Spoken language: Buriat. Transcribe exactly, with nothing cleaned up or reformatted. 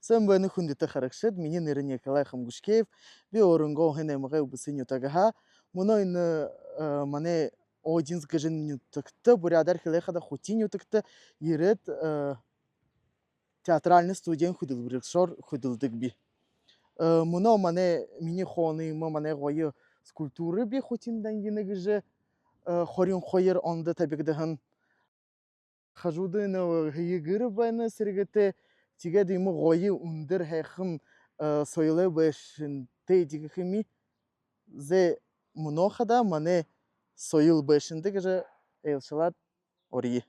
Сайн байна, хүндэтэ харагшад. Минии нэрэ Николай Хамгушкеев. Би өөрынгөө Уһын аймагай Үбэсэй нютагһаа. Мүнөө энэ, э, манай Одинск гэжэ нютагта, буряадаар хэлэхэдэ, Хутын нютагта ерээд, э, театральна студиин хүтэлбэрилэгшөөр хүдэлдэгби. Э, мүнөө манай, минии хооно юм, манай гоё скульптура бии, Хутын дангина гэжэ, э, хорин хоёр ондо табигдаһан. Хажуудань һая гэр байна, сэргэтэй. Тиигээд иимэ гоё, үндэр һайхан, э, соёлой байшантай, тиигэхэ юм. Зэ, мүнөө хадаа манай соёл байшанда гэжэ айлшалаад оръё.